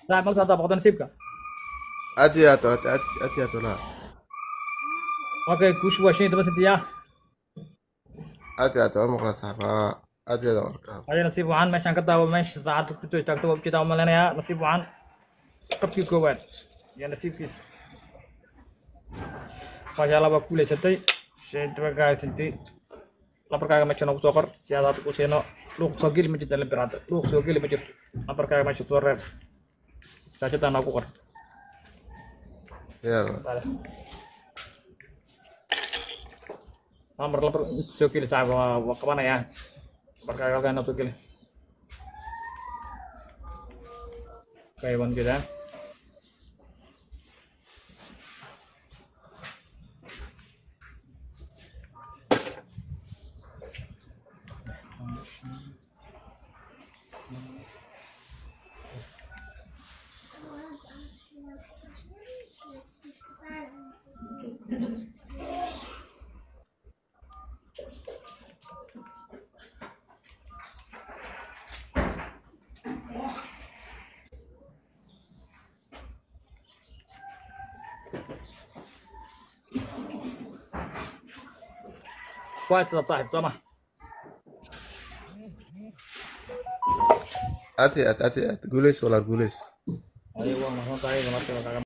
Saaxib, mal socdaa boqdo nasiibka? Aad iyo aad walaal, aad aad iyo aad walaal. Okay, guushu waa 15 senti ya. Aad iyo aad waa maqlaa saaxiib, haa, aad iyo aad waan arkaa. Haye, nasiib wacan. Meeshaan ka daawo, meesha saacadda kusoo istaagto waa ujeedaa umaleynayaa. Nasiib wacan qofkii koowaad iyo nasiibkiisa. Maasha Allah, waa kuuleysatay 15-kaaga senti. Lambarkaaga meesha noogu soo qor si aad hadda ku siino. Luuq soo geli ma jirta lambar hadda, luuq soo geli ma jirto. Lambarkaaga meesha soo reeb, shaashadaa noogu qor. Diyaar waa. Vale. Lambar lambar inta soo geli saaxib, waa qabanayaa. Lambarkaaga halkaa inoo soo geli. Okay, waan jeedaa. Waa sidaad saaxib, soo ma? Aad iyo aad, aad iyo aad. Guuleys walaal, guuleys. Adiga waa mahadsan tahay, markiiba kaaga.